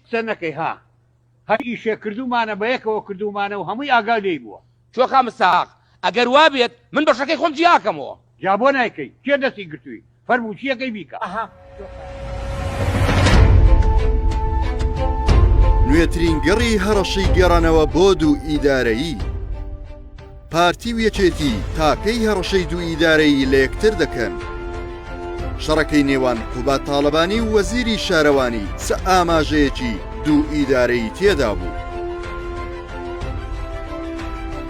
قسە نەکەی ها. هەر ئیشێک کردوومانە بە یەکەوە کردوومانە و هەمووی ئاگا لێی بووە. چۆکا مستاق، ئەگەر وا بێت من بەشەکەی خۆم جیاکەمەوە. جا بۆ نایکەی؟ کێ دەستی گرتووی؟ فەرموو چییەکەی بیکە. ئەها. نوێترین گەڕی هەڕەشەی گێڕانەوە بۆ دوو ئیدارەیی. پارتی و یەکێتی تا کەی هەڕەشەی دوو ئیدارەیی لە یەکتر دەکەن؟ شەڕەکەی نێوان قوباد تاڵەبانی و وەزیری شارەوانی چ ئاماژەیەکی دوو ئیدارەیی تێدا بوو؟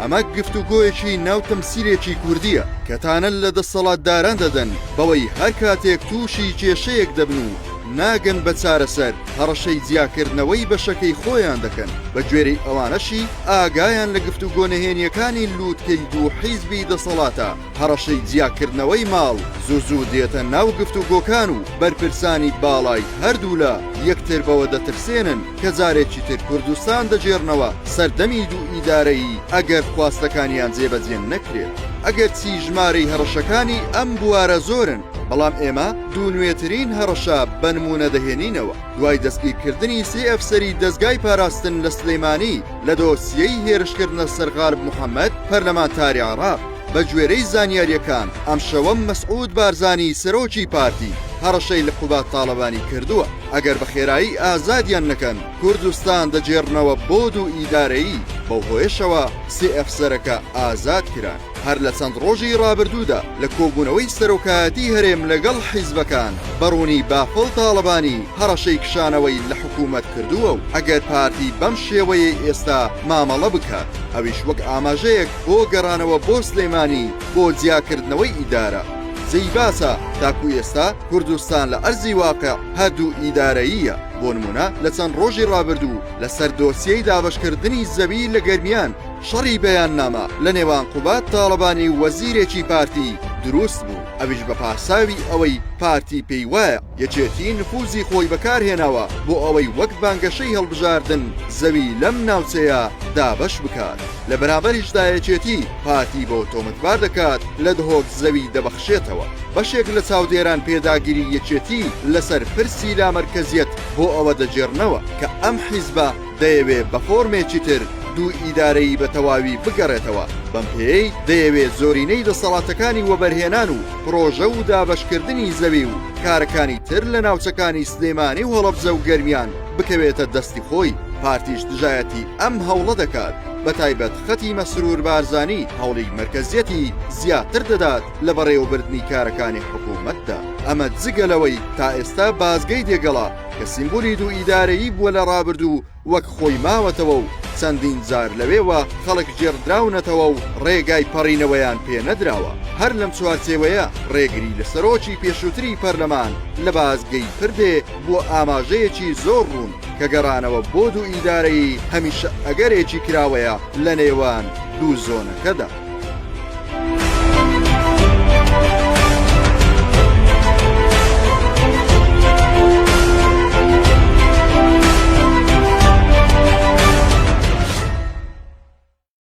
ئەمە گفتوگۆیەکی ناو تەمسیلێکی کوردییە کە تانە لە دەسەڵاتداران دەدەن بەوەی هەر کاتێک تووشی کێشەیەک دەبن و ناگەن بە چارەسەر هەڕەشەی جیاکردنەوەی بەشەکەی خۆیان دەکەن، بەگوێرەی ئەوانەشی ئاگایان لە گفتوگۆ نهێنییەکانی لووتکەی دوو حیزبی دەسەڵاتە، هەڕەشەی جیاکردنەوەی ماڵ زوو زوو دێتە ناو گفتوگۆکان و بەرپرسانی باڵای هەردوولا یەکتر بەوە دەترسێنن کە جارێکی تر کوردستان دەگێڕنەوە سەردەمی دوو ئیدارەیی ئەگەر خواستەکانیان جێبەجێ نەکرێت. ئەگەرچی ژمارەی هەڕەشەکانی ئەم بوارە زۆرن، بەڵام ئێمە دوو نوێترین هەڕەشە بە نموونە دەهێنینەوە، دوای دەستگیرکردنی سێ ئەفسەری دەزگای پاراستن لە سلێمانی لە دۆسیەی هێرشکردنە سەر غالب محەمەد پەرلەمانتاری عێراق، بەگوێرەی زانیارییەکان ئەمشەوە مەسعود بارزانی سەرۆکی پارتی هەڕەشەی لە قوباد تاڵەبانی کردووە ئەگەر بە خێرایی ئازادیان نەکەن کوردستان دەگێڕنەوە بۆ دوو ئیدارەیی، بەو هۆیەشەوە سێ ئەفسەرەکە ئازاد کران. هەر لە چەند ڕۆژی ڕابردوودا لە کۆبوونەوەی سەرۆکایەتی هەرێم لەگەڵ حیزبەکان بە ڕوونی بافڵ تاڵەبانی هەڕەشەی کشانەوەی لە حکوومەت کردووە و ئەگەر پارتی بەم شێوەیەی ئێستا مامەڵە بکات ئەویش وەک ئاماژەیەک بۆ گەڕانەوە بۆ سلێمانی بۆ جیاکردنەوەی ئیدارە. جێی باسە تاکو ئێستا کوردستان لە ئەرزی واقع هەردوو ئیدارەییە، بۆ نموونە لە چەند ڕۆژی ڕابردوو لەسەر دۆسیەی دابەشکردنی زەوی لە گەرمیان شەڕی بەیاننامە لە نێوان قوباد تاڵەبانی و وەزیرێکی پارتی دروست بوو، ئەویش بە پاساوی ئەوەی پارتی پێی وایە یەکێتی نفوزی خۆی بەکارهێناوە بۆ ئەوەی وەک بانگەشەی هەڵبژاردن زەوی لەم ناوچەیە دابەش بکات، لە بەرامبەریشدا یەکێتی پارتی بەوە تۆمەتبار دەکات لە دهۆک زەوی دەبەخشێتەوە. بەشێک لە چاودێران پێداگری یەکێتی لەسەر پرسی لامەرکەزیەت بۆ ئەوە دەگێڕنەوە کە ئەم حیزبە دەیەوێ بە فۆرمێکی تر دوو ئیدارەیی بە تەواوی بگەڕێتەوە، بەم پێیەی دەیەوێ زۆرینەی دەسەڵاتەکانی وەبەرهێنان و پڕۆژە و دابەشکردنی زەوی و کارەکانی تر لە ناوچەکانی سلێمانی و هەڵەبجە و گەرمیان بکەوێتە دەستی خۆی، پارتیش دژایەتی ئەم هەوڵە دەکات، بەتایبەت خەتی مەسرور بارزانی هەوڵی مەرکەزیەتی زیاتر دەدات لە بەڕێوەبردنی کارەکانی حکومەتدا، ئەمە جگە لەوەی تا ئێستا بازگەی دێگەڵە کە سیمبولی دوو ئیدارەیی بووە لە ڕابردوو وەک خۆی ماوەتەوە و چەندین جار لەوێوە خەڵک گێڕدراونەتەوە و ڕێگای پەڕینەوەیان پێ نەدراوە، هەر لەم چوارچێوەیە ڕێگری لە سەرۆکی پێشووتری پەرلەمان لە بازگەی پردێ بووە ئاماژەیەکی زۆر ڕوون کە گەڕانەوە بۆ دوو ئیدارەیی هەمیشە ئەگەرێکی کراوەیە لە نێوان دوو زۆنەکەدا.